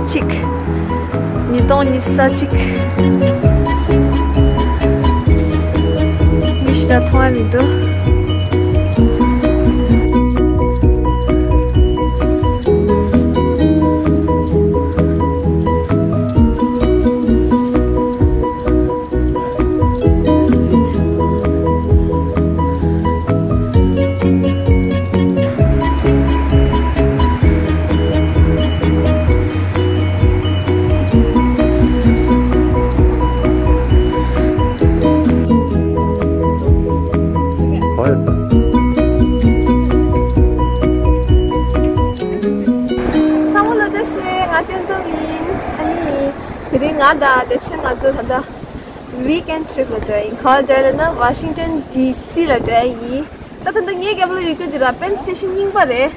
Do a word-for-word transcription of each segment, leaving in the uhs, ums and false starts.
གཅིག་ཉིས་སྟོང་ཉི་ཤུ་རྩ་གཅིག་མི་ཞེ་དྲག་མཐོང་ཡ་མི་འདུག་ཚང་མ་ལ་བཀྲ་ཤིས་བདེ་ལེགས། ང་བསྟན་འཛོམས་ཡིན། ཨ་ནི་དེ་རིང་ང་དང་བདེ་ཆེན་ང་ཚོ་ད་ལྟ་weekend trip ལ་འགྲོ་ཡིན། ག་པར་འགྲོ་ཡིན་ལབ་ན་Washington D C ལ་འགྲོ་ཡིན། ད་ད་ལྟ་ངའི་རྒྱབ་ལ་ཡོད་རྒྱུ་འདི་ར་Penn Station རྙིང་པ་རེད།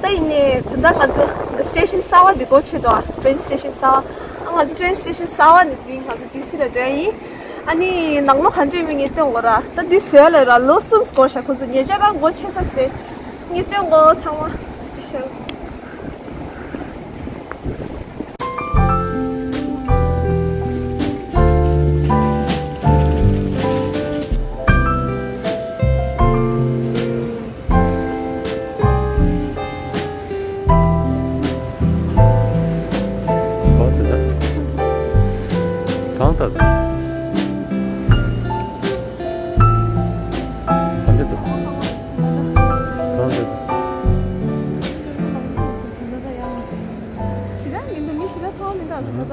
ད་ཡིན་ནའི་ད་ལྟ་ང་ཚོ་སི་ཊེ་ཤན་གསར་བ་འདི་སྒོ་ཕྱེ་འདུག་ཨ། train station གསར་བ། ཨ། ང་ཚོ་train station གསར་བ་ནས་འདི་ང་ཚོ་D C ལ་འགྲོ་ཡིན། ཨ་ནི་ནང་ལོགས་ག་འདྲ་མིན་ངས་སྟོན་དགོས་ར། ད་འདི་བཟོས་ལ་ར་ལོ་གསུམ་འགོར་ཤག་ཁོ་ཚོ་ཉེ་ཆར་རང་སྒོ་ཕྱེ་ས་རེད། ངས་སྟོན་དགོས་ཚང་མ། ཤག་གང་ལྟར། གང་ལྟར། གང་ལྟར། ཞེ་དྲག་མི་འདུག་མི་ཞེ་དྲག་མཐོང་མི་འདུག་ད་ལྟ། ད་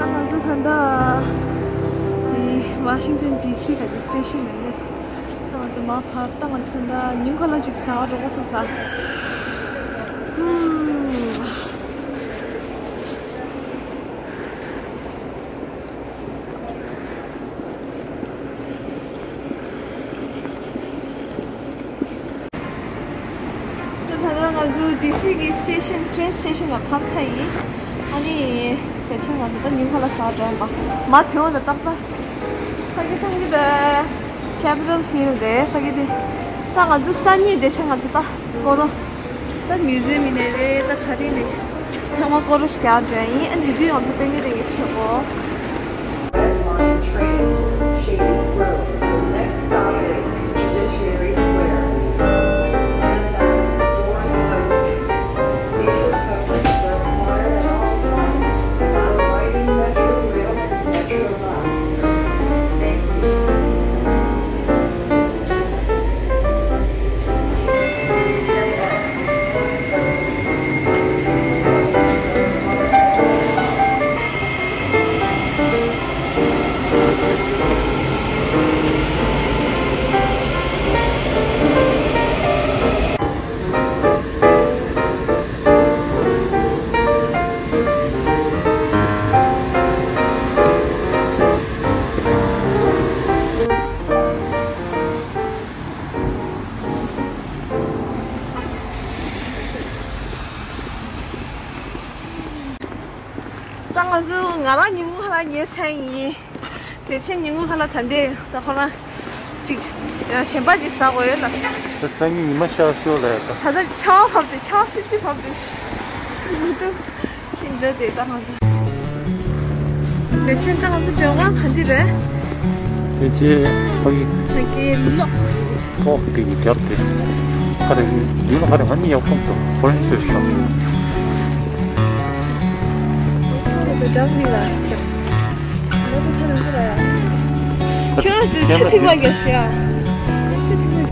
ང་ཚོ་ད་ལྟ་ནི་Washington D C ག་ཅིག་སི་ཊེ་ཤན་ནས་སླེབས། ད་ང་ཚོ་མར་བབས། ད་ང་ཚོ་ད་ལྟ་ཉིན་གུང་ལ་ཅིག་ཟ་བར་འགྲོ་དགོས་བསམ་ས། ཧུམ། ད་ད་ལྟ་ང་ཚོ་D C གི་སི་ཊེ་ཤན། ཊེ་རེན་སི་ཊེ་ཤན་ལ་བབས་ཚར་ཡིན། ཨ་ནི་དེ་ཕྱིན་ང་ཚོ་ད་ཉིན་གུང་ལ་ཟ་འགྲོ་ཡིན་པ། མ་དེ་འོག་ལ་ཏག་ཏག་ཕ་གི་ཐང་གི་ད་Capitol Hill རེད་ཕ་གི་དེ། ད་ང་ཚོ་སང་ཉིན་དེ་ཕྱིན་ང་ཚོ་ད་སྐོར་རོ། ད་མིའུ་ཛི་ཡམ་ཡིན་ནའི་རེད། ད་ག་རེ་ནས་ཚང་མ་སྐོར་རོ་ཞིག་རྒྱག་འགྲོ་ཡིན། ཨ་ནི་དེ་དུས་ང་ཚོ་ཏན་ཏན་རེད་ངས་ཆོག་གོ། Red Line train to Shady Grove. The next stop is Judiciary Square. Stand back. Doors closing. Facial coverings are required at all times. Avoiding Metrorail, Metrobus. ད་ང་ཚོ་ང་རང་ཉིན་མོ་ཧ་ལ་ཉལ་ཚར་ཡིན། དེ་ཕྱིན་ཉིན་མོ་ཧ་ལ་ད་འདི་ད་ཁོ་རང་ཅིག་གཞན་པ་ཅིག་ཟ་དགོས་ཡོད་ལ། ད་སང་ཉིན་ཉི་མ་ཤར་ཤོག་ལ་ཡ་ད། ད་ལྟ་ཆར་པ་བབས་ཏེ་ཆར་པ་སིབ་སིབ་བབས་ཏེ་མི་འདུག་ཁྱེད་འདྲ་དེ་ད་ང་ཚོ། དེ་ཕྱིན་ད་ང་ཚོ་འགྲོ་བ་ག་འདི་རེད། དེ་རྗེས་ཕ་གི། ཕ་གི་ལོག་ཕོག་གི་རྒྱབ་དེ། ཁ་རེ་ཡིན་ལ་ཁ་རེ་ང་གཉིས་ཡག་ཐོག་ཏུ་ཧྥོ་རན་སུ་ཤོག་འགྲམ་འདི་ལ་རྒྱབ། ང་ཚོ་ཐ་ནང་ཁ་ལ་ཡ། ཁྱོད་ཚོ་ཆུ་ཐིགས་པ་རྒྱག་ཤག་ཆུ་ཐིགས་པ།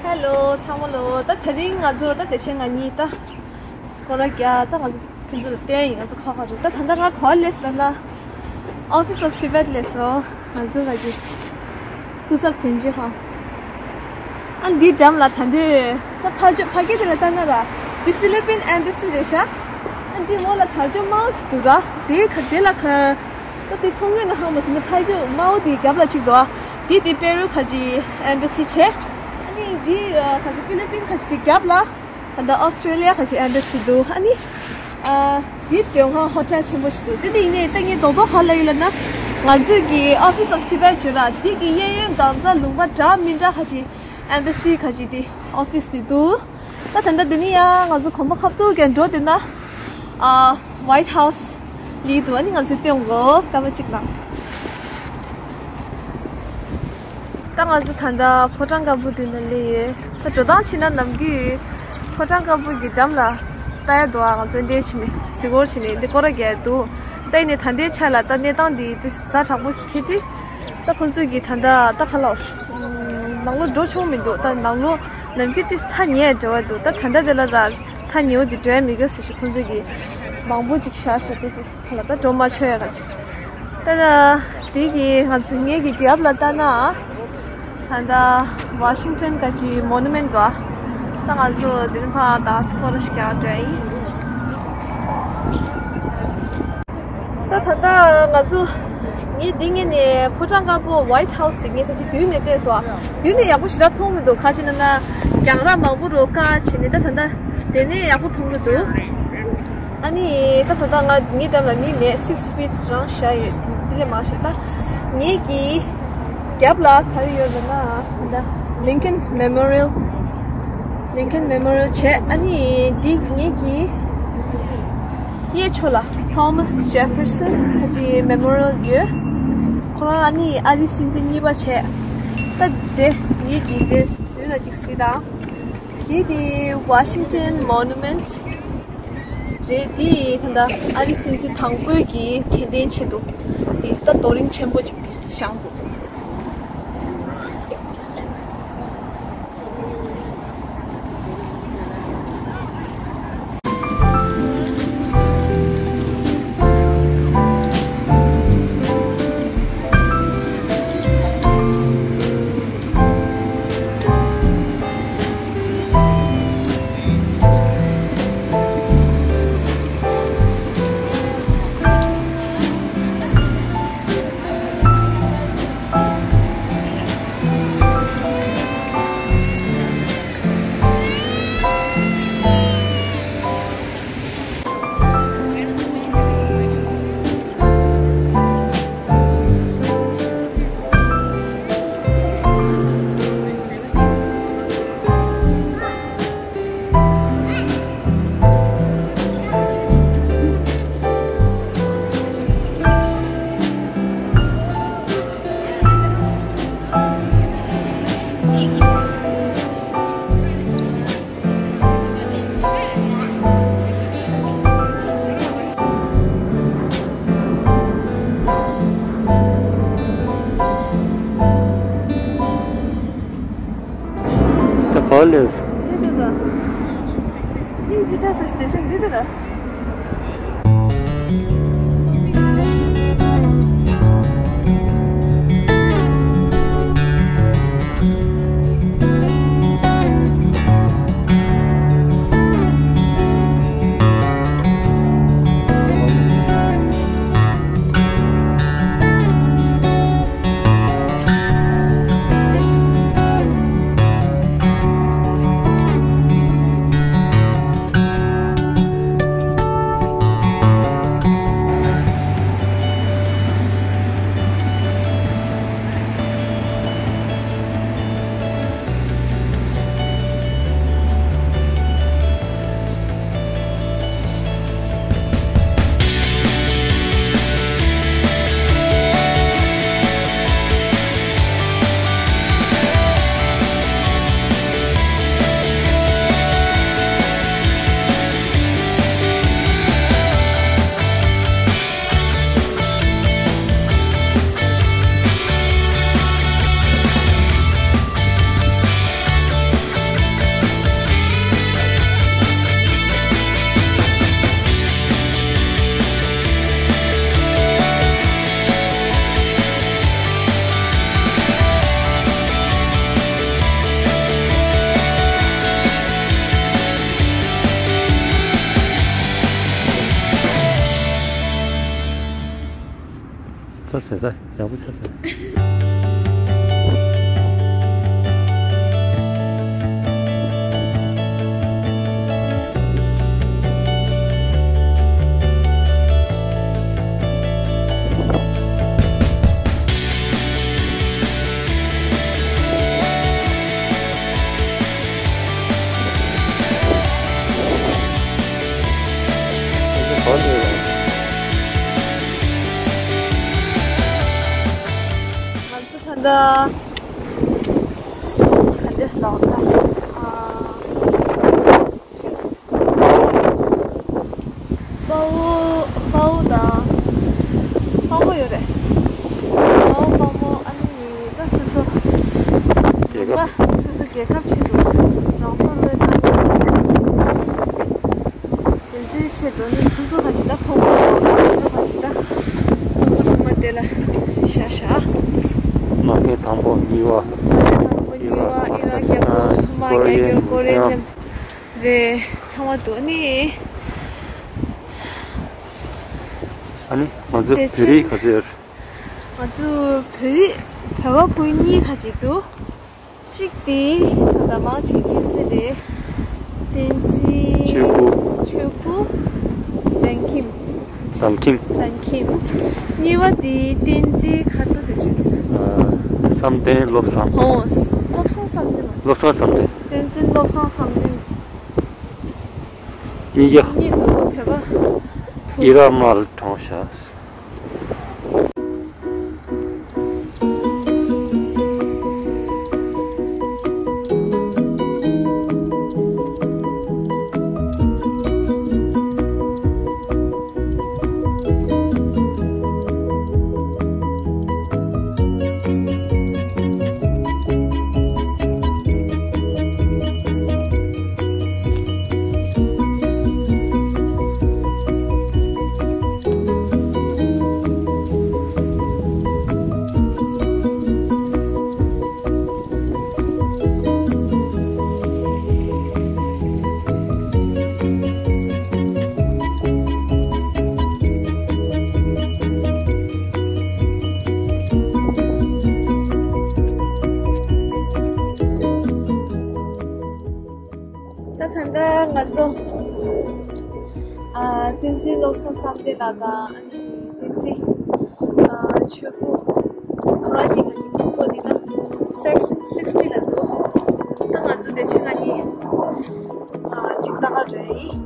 ཧེ་ལོ་ཚང་མ་ལོ། ད་དེ་རིང་ང་ཚོ་ད་དེ་ཆེན་ང་གཉིས་ད་སྐོར་ར་རྒྱག་ད་ང་ཚོ་ཁྱོད་ཚོ་ལ་བསྟན་ཡིན། ང་ཚོ་ཁ་ཁ་རུ་ད་ད་ལྟ་ང་ག་པར་སླེབས་སོང་ལབ་ན། Office of Tibet སླེབས་སོང་། ང་ཚོ་ང་གི་སྐུ་ཚབ་དོན་གཅོད་ཧ། ཨ་འདིའི་འགྲམ་ལ་ད་འདོད་ད་ཕར་ཕྱོགས་ཕ་གི་དེ་ལ་ལྟ་ན་ར། འདི་ཕི་ལི་པིན་ཨེམ་བེ་སི་རེད་ཤག་ཨ་འདི་འོག་ལ་དར་ལྕོག་དམར་པོ་ཞིག་འདུག་ར། དེ་ཁ་དེ་ལ་ཁ། ད་དེ་མཐོང་ངེས་ན་ཧང་མ་སོང་ན་ཕར་ཕྱོགས་དམར་པོ་དེའི་རྒྱབ་ལ་གཅིག་འདུག་ཨ། དེ་དེ་པེ་རུ་ཁ་ཅིག་ཨེམ་བེ་སི་བྱས། ཨ་ནི་དེ་ཁ་ཅིག་ཕི་ལི་པིན་ཁ་ཅིག་དེ་རྒྱབ་ལ། ད་ཨོ་སི་ཀྲེ་ལི་ཡ་ཁ་ཅིག་ཨེམ་བེ་སི་འདུག་ཨ་ནི་དེ་མགྲོན་ཁང་ཧོ་ཊེལ་ཆེན་པོ་ཞིག་འདུག་དེ་ནི་ཡིན་ནའི་ད་ངས་རྡོག་རྡོག་ག་ལ་ཡིན་ལབ་ན། ང་ཚོས་ཀྱི་Office of Tibet ཞུ་ར་དེ་གི་གཡས་གཡོན་གང་ས་ལུང་པ་འདྲ་མི་འདྲ་ཁ་ཅིག་ཨེམ་བེ་སི་ཁ་ཅིག་དེ་ཨོ་ཕི་སི་དེ་འདུག་ད་ད་ལྟ་འདི་ནི་ཡང་ང་ཚོ་གོམ་པ་ཁ་ཐུག་གི་འགྲོ་བསྡད་ན། ཨ། White House ལི་འདུག་ཨ་ནི་ང་ཚོའི་སྟེང་གོ་ཀ་བ་གཅིག་ལ། ད་ང་ཚོ་ད་ལྟ་ཕོ་བྲང་དཀར་པོ་འདི་ན་སླེབས་ཡོད། ད་འགྲོ་སྟངས་ཕྱིན་ན་ནམ་རྒྱུན་ཕོ་བྲང་དཀར་པོ་གི་འགྲམ་ལ་ལྟ་ཡ་འདུག་ཨ། ང་ཚོ་འདྲེ་ཕྱིན་ནས་གཟིགས་སྐོར་ཕྱིན་ནས་འདི་སྐོར་ར་རྒྱག་ཡ་འདུག་ད་ཡིན་ནའི་ད་ལྟའི་ཆ་ལ་ད་གནས་སྟངས་འདི་དེ་ཛ་དྲག་པོ་ཞིག་ཕྱིན་དུས། ད་ཁོང་ཚོས་ཀྱིས་ད་ལྟ་ད་ག་ལ་ནང་ལོགས་འགྲོ་ཆོག་མི་འདུག་ད་ནང་ལོགས་ནམ་རྒྱུན་ཏིས་ཐག་ཉེ་འགྲོ་བ་འདུག་ད་ད་ལྟ་དེ་ལ་ད་ཐག་ཉེ་བོ་འདི་འགྲོ་ཡ་མི་དགོས་ཟེར་ཞིག་ཁོང་ཚོས་ཀྱིས་མང་པོ་ཅིག་བཞག་བཞག་དེ་དེ་ག་ལ་ད་འགྲོ་མ་ཆོག་ཡ་ག་ཅིག་ད་ད་དེ་གི་ང་ཚོ་ངེད་ཀྱི་རྒྱབ་ལ་ལྟ་ན་ད་ད་Washington ག་ཅིག་Monument འདུག་ད་ང་ཚོ་དེ་ནི་ཕ་ད་སྐོར་ཞིག་རྒྱག་འགྲོ་ཡ་ཡིན། ད་ད་ལྟ་ང་ཚོ་ངས་འདི་ངས་ནས་ཕོ་བྲང་དཀར་པོ་White House དེ་ངས་ད་ཅི་དུས་ནས་བལྟས་སོ། དུས་ནས་ཡག་པོ་ཞེ་དྲག་མཐོང་མི་འདུག་ག་ཅི་ན་ན་རྒྱང་ར་མང་པོ་རུ་ཀ་བྱས་ནས་ད་ད་ལྟ་དེ་ནས་ཡག་པོ་མཐོང་གི་འདུག་ཨ་ནི་ད་ད་ལྟ་ང་ངའི་འགྲམ་ལ་མི་མེད། six feet རང་བཞག་ཡོད། འདི་ལས་མང་ཤོས་ད་ངེད་ཀྱི་རྒྱབ་ལ་ག་རེ་ཡོད་ཟེར་ན་ད་Lincoln Memorial Lincoln Memorial བྱས། ཨ་ནི་འདི་ངེད་ཀྱི་གཡས་ཕྱོགས་ལ་Thomas Jefferson ཁ་ཅིག་Memorial ཡོད། ཁོ་རང་ཨ་ནི་ཨ་རིའི་སྲིད་འཛིན་གཉིས་པ་བྱས། ད་དེ་ངེད་ཀྱི་དེ་མདུན་ལ་ཅིག་གཟིགས་དང་། དེ་དེ་Washington Monument རེད། དེ་ད་ལྟ་ཨ་རིའི་སྲིད་འཛིན་དང་པོའི་གི་དྲན་རྟེན་ཆེད་དུ་དེ་ད་རྡོ་རིང་ཆེན་པོ་ཅིག་བཞེངས་འདུག་འདི་འདི་ད། སྙིང་རྗེ་ཆགས་སོང་ཞེས་བདེ་སེམས་འདི་འདི་ད། ཚར་ཟེར་ད་ཡག་པོ་ཆགས་ཟེར། ང་ཚོ་ད་ལྟ་ག་འདྲས་ལབ་དགོས་རེད། ཨ། དཔའ་བོ་དཔའ་བོ་དང་དཔའ་མོ་ཡོད་རེད། དཔའ་བོ་དཔའ་མོ། ཨ་ནི་ད་སོ་སོ་རྒྱལ་ཁབ། ད་སོ་སོ་རྒྱལ་ཁབ་ཆེད་དུ་རང་སྲོག་བློས་བཏང་། དེ་ཚོའི་ཆེད་དུ་ནི་ཁོང་ཚོ་ཁ་ཅིག་ད་ཕོག་པ་དང་། ཁོང་ཚོ་ཁ་ཅིག་ད་ཁོང་ཚོ་ཚང་མ་དེ་ལ་བཞག་བཞག་མ་ཁེ་དང་པོ་གཉིས་པ། མ་ཁེ་དང་པོ་གཉིས་པ། ཨི་རག་རྒྱལ་པོ། ཐ་མག་རྒྱལ་པོ། ཀོ་རི་ཡའི་མཉམ་རེད། ཚང་མ་འདུག་ནི། ཨ་ནི་ང་ཚོ་བོད་རིགས་ག་ཚོད་ཡོད་རེད། ང་ཚོ་བོད་རིགས་བོད་པ་བུ་གཉིས་ཁ་ཅིག་འདུག་གཅིག་དེ་ད་ལྟ་མང་ཆེ་མཁྱེན་གསལ་རེད། བསྟན་འཛིན་ཆོས་སྐུ། ཆོས་སྐུ། ལྡན་ཁྱིམ། ལྡན་ཁྱིམ། ལྡན་ཁྱིམ། གཉིས་པ་དེ་བསྟན་འཛིན་ཁ་ཐོ་དེ་ཆེད་དུ། ཨ། བསམ་གཏན་བློ་བཟང་། ཨོ། བློ་བཟང་བསམ་གཏན། བློ་བཟང་བསམ་གཏན། བསྟན་འཛིན་བློ་བཟང་བསམ་གཏན། གཉིས་ཀ། གཉིས་འདུག་བོད་པ། ཨི་རག་དམག་ལ་གྲོངས་ཤག་ད་ད་ལྟ་ང་ཚོ། ཨ། བསྟན་འཛིན་བློ་བཟང་བསམ་གཏན་ལགས་དང་། ཨ་ནི་བསྟན་འཛིན། ཨ། ཆོས་སྐུ། ཁོ་རང་གཉིས་ཀྱི་ཁོངས་ནི་ད་སེག་ཤན་སིགས་ཊི་ལ་འདུག་ད་ང་ཚོ་དེ་ཕྱི་ལ་གཉིས། ཨ། ཅིག་ལྟ་ག་འགྲོ་ཡ་ཡིན།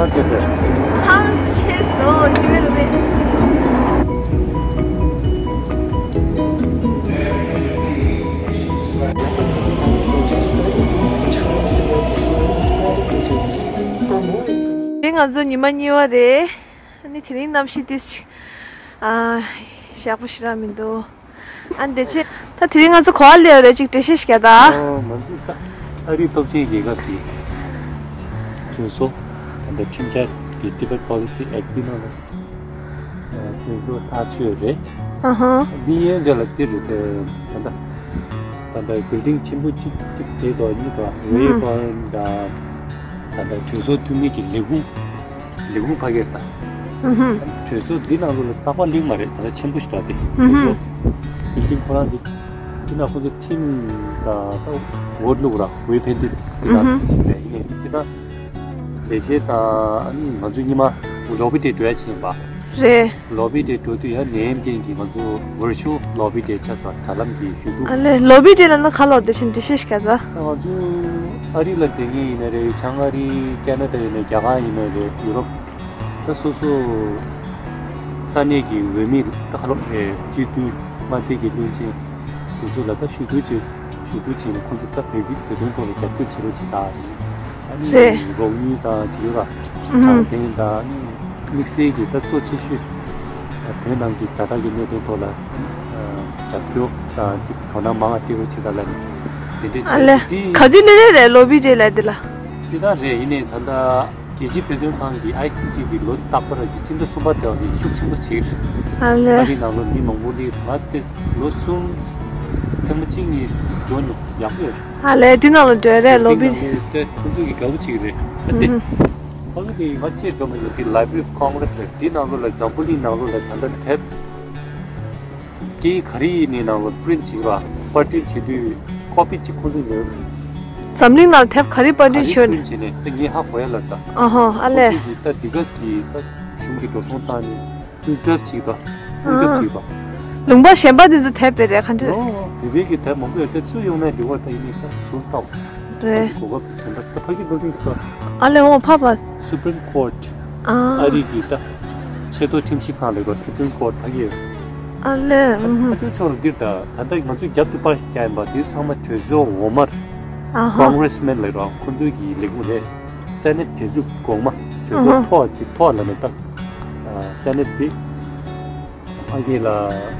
ཧང་ཆེ་སོ་ཞི་བའི་རུ་པའི། དེ་ང་ཚོ་ཉི་མ་གཉིས་པ་རེད། ཨ་ནི་དེ་རིང་གནམ་གཤིས་ཏིས་ཅིག་ཨ་ཡག་པོ་ཞེ་དྲག་མི་འདུག་ཨ་འདི་ཆེ། ད་དེ་རིང་ང་ཚོ་ག་པར་སླེབས་རེད། ཅིག་འགྲེལ་བཤད་ཞིག་རྒྱག་ད། ཨོ་མ་འདི་ད་ཨ་རིའི་སྟོབས་ཆེན་རྒྱལ་ཁབ་ཀྱི་གྲོས་ཚོགས་ད་ལྟ་ཁྲིམས་འཆར་གྱི་Tibet Policy Act འདི་ནང་ལ་གྲོས་ཚོགས་ཐག་ཆོད་རེད། ཨ་ཧ། འདི་ཡན་འདི་ལ་འདི་རེད་དེ་ད་ལྟ་ད་ལྟ་བིལ་ཌིང་ཆེན་པོ་གཅིག་གཅིག་དེ་དང་གཉིས་དང་ཝེ་ཧུམ་པོན་དང་ད་ལྟ་གྲོས་ཚོགས་འཐུས་མི་གི་ལས་ཁུངས། ལས་ཁུངས་ཕ་གིར་དང་། ཨུ་ཧུམ། གྲོས་ཚོགས་འདི་ནང་ལོགས་ལ་རྟག་པར་ལིང་མ་རེད། ད་ལྟ་ཆེན་པོ་ཞིག་འདུག་སྟེ། ཨུ་ཧུམ། གྲོས་ཚོགས་བིལ་ཌིང་ཁོ་རང་འདི་འདི་ནང་ཁོ་ཚོ་ཁྲིམས་དང་ད་ཝོ་ཊི་བླུགས་ར་ཝེ་ཕན་ཏི་འདི་ནང་ཨུ་ཧུམ། ཞིག་རེད། ཡིན་ནའི་འདི་ཅི་ད་ལས་བྱེད་དང་ཨ་ནི་ང་ཚོ་ཉི་མ་ལོ་བི་ཌེ་འགྲོ་ཡ་ཕྱིན་པ། རེད། ལོ་བི་ཌེ་འགྲོ་དུས་ཡང་ནད་ཡམས་རྐྱེན་གྱིས་ང་ཚོ་ཝར་ཅུ་ལོ་བི་ཌེ་ཆགས་སོང་། དྲ་ལམ་གྱི་ཞུ་གཏུག་ཨ་ལས་ལོ་བི་ཌེ་ལབ་ན་ག་ལོར་དེ་བཞིན་འགྲེལ་བཤད་ཞིག་ག་ད། ང་ཚོ་ཨ་རི་ལ་བསྡད་མཁན་ཡིན་ན་རེད། བྱང་ཨ་རི་ཁེ་ན་ཌ་ཡིན་ན་རྒྱ་གར་ཡིན་ན་རེད། ཡུ་རོབ་ད་སོ་སོ་ས་གནས་ཀྱི་འོས་མི་ད་ག་ལོ་རེད། སྤྱི་འཐུས་མངའ་སྡེ་གི་བློན་ཆེན་དེ་ཚོ་ལ་ད་ཞུ་གཏུག་བྱེད། ཞུ་གཏུག་བྱས་ནས་ཁོང་ཚོ་ད་བོད་ཀྱི་བོད་དོན་ཐོག་ལ་རྒྱབ་སྐྱོར་བྱེད་རོགས་བྱེད་དང་། ཨ་ནི་རེད། རོགས་དངུལ་དང་བྱེད་ཡོད་ར། ཨུ་ཧུམ། དྲང་བདེན་དང་ཨ་ནི་དམིགས་བསལ་གྱི་ད་གཙོ་ཆེ་ཤོས་བོད་ནང་གི་ཛ་དྲག་གི་གནད་དོན་ཐོག་ལ་རྒྱབ་སྐྱོར་དང་ཅིག་དོ་སྣང་མང་བ་སྤྲད་རོགས་བྱེད་དང་ལབ་ནས་དེ་འདྲས་ཨ་ལས་བྱས་ཏེ། ག་དུས་ནས་རེད་རེད་ལོ་བི་ཌེ་ལབ་དེ་ལ། དེ་ད་རེད། ཡིན་ནའི་ད་ལྟ་རྒྱལ་སྤྱིའི་བོད་དོན་ཁང་གི་ཨའི་སི་ཊི་གི་ལོ་རྟག་པར་གྱི་སྤྱི་ཟླ་གསུམ་པ་དེ་བ་དེ་ཤུགས་ཆེན་པོ་བྱེད། ཨ་ལས། ཨ་རི་ནང་ལོ་མི་མང་པོ་ནི་ང་དེ་ལོ་གསུམ་ཐེངས་མ་གཅིག་གཉིས་འགྲོ་མྱོང་། ཡག་པོ་ཡོད་རེད། ཨ་ལས་འདི་ནང་ལ་འགྲོ་རེད་ལོ་བི། དེ་ཁོང་ཚོ་གི་དགའ་པོ་བྱེད་ཀྱི་རེད། ཨ་དེ་ཨུ་ཁོང་ཚོ་གི་ང་ཅེས་འགྲོ་མ་ཡོད་དེ་Library of Congress ལ་དེ་ནང་ལོ་ལ་འཛམ་བུ་གླིང་ནང་ལོ་ལ་ད་ལྟ་དེབ་སྐད་ག་རེ་ཡིན་ནའི་ནང་ལོ་པི་རིན་ཊི་བྱེད་པ་པར་སྐྲུན་བྱེད་དུས་ཀོ་པི་གཅིག་ཁོང་ཚོ་ཉོས། འཛམ་གླིང་ནང་དེབ་ག་རེ་པར་སྐྲུན་བྱས་ནས། ག་རེ་བྱས་ནས་ད་ངས་ཧ་གོ་ཡ་ལ་ད། ཨ་ཧོ་ཨ་ལས། ཁོང་ཚོ་གི་ད་འདི་ག་གི་ད་གཞུང་གི་འགྲོ་སོང་བཏང་ནས་པི་རི་ཛརབ་བྱེད་པ་སྲུང་སྐྱོབ་བྱེད་པ། ལུང་པ་གཞན་པ་དེ་ཚོ་དེབ་དཔེ་རེད་ག་འདྲ། ནོ་བོད་པའི་གི་དེབ་མང་པོ་ཡོད་དེ་ཚུར་ཡོང་ནས་འདི་བར་ད་ཡིན་ནའི་ད་ཟུར་ལྟ་བ། རེད། གོ་སྐབས་དེ་འདྲ་ད་ཕ་གི་འགྲོ་གིན་ད། ཨ་ལས་འོ་ཕ་ཕ། Supreme Court ཨ། ཨ་རི་གི་ད་ཆེས་མཐོ་ཁྲིམས་ཞིབ་ཁང་ལ་གོ་Supreme Court ཕ་གི་ཡོད། ཨ་ལས། ཨ་ཨུ་ཧུ། ཁ་ཆེ་ཕྱོགས་ལ་འདིར་ད་ད་ལྟ་ང་ཚོའི་རྒྱབ་ཏུ་པར་རྒྱག་ཡིན་པ་དེ་ཚང་མ་གྲོས་ཚོགས་འོག་མར་ཨ་ཧ། Congressman ལ་ར་ཁོ་ཚོའི་གི་ལས་ཁུངས་རེད། Senate གྲོས་ཚོགས་གོང་མ་གྲོས་ཚོགས་ཨ་ཧ། མཐོ་བ་དེ་མཐོ་བ་ལ་ནི་ད་Senate དེ། ཕ་གི་ལ་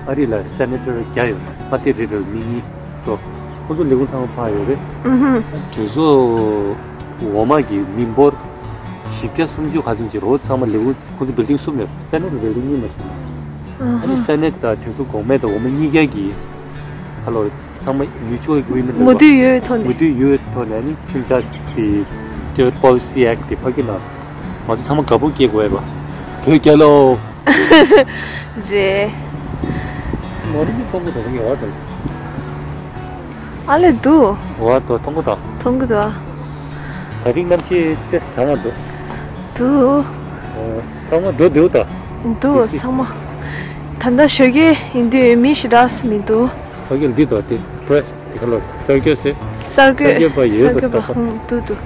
ཨ་རི་ལ་སེ་ནེ་ཊར་བརྒྱ་ཡོད་རེད། མངའ་སྡེ་རེ་རེར་མི་གཉིས་སོ། ཁོ་ཚོ་ལས་ཁུངས་ཚང་མ་ཕར་ཡོད་རེད། ཨུ་ཧུ། གྲོས་ཚོགས་འོག་མ་གི་མི་འབོར་བཞི་བརྒྱ་སུམ་ཅུ་ག་ཚོད་ཅིག་རེད། ཚང་མ་ལས་ཁུངས་ཁོ་ཚོ་བིལ་ཌིང་གསུམ་ཡོད་རེད། སེ་ནེ་ཊ་བིལ་ཌིང་གཉིས་མ་ཞིག་ཨ་ནི་ཧ། སེ་ནེ་ཊ་དང་གྲོས་ཚོགས་གོང་མ་དང་འོག་མ་གཉིས་ཀ་གི་ཧ་ལོ་ཚང་མ་mutual agreement མོས་མཐུན་ཡོད་ཐོག་ནས། མོས་མཐུན་ཡོད་ཐོག་ནས་ཨ་ནི་ཁྲིམས་འཆར་དེ་Tibet Policy Act དེ་ཕ་གི་ནང་ང་ཚོ་ཚང་མ་དགའ་པོ་སྐྱེ་དགོས་ཡ་པ། བོད་རྒྱལ་ལོ། རེད། ནོར་གྱི་མཐོང་གི་འདུག་ངེས་པར་དུ། ཨ་ལས་འདུག་འོ་དོ་མཐོང་གི་འདུག་མཐོང་གི་འདུག་ད་རིང་གནམ་གཤིས་ཏེ་གྲང་བ་འདུག་འདུག་ཨོ། ཚང་མ་འགྲོ་འདུག་ད། འདུག་ཚང་མ། ད་ལྟ་ཞོགས་ཀས་ཡིན་དུས་མི་ཞེ་དྲག་མི་འདུག་ཕ་གིར་འདི་དོ་དེ་པྲེ་སི་དེ་ག་ལོ་གསར་འགོད་ཟེར། གསར་འགོད། གསར་འགོད་པ་ཡོད་པ་གསར་འགོད་པ་འདུག་ག་ཧུང་འདུག་འདུག་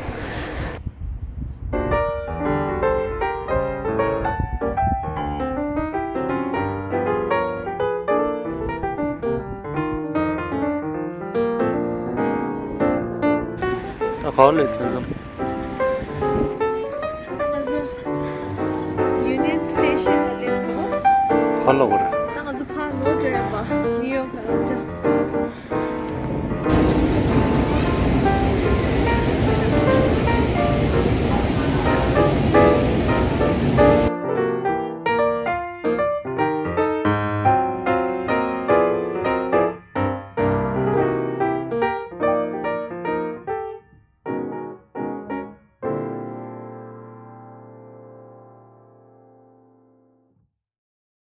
ད་ག་བ་སླེབས་སོང་། ང་ཚོ་ཡུ་ནི་ཡན་སི་ཊེ་ཤན་ལ་སླེབས་སོང་། ཕར་ལ་བར། ད་ང་ཚོ་ཕར་ལོག་འགྲོ་ཡ་པ་ནིའུ་ཡོག་ལ་འགྲོ་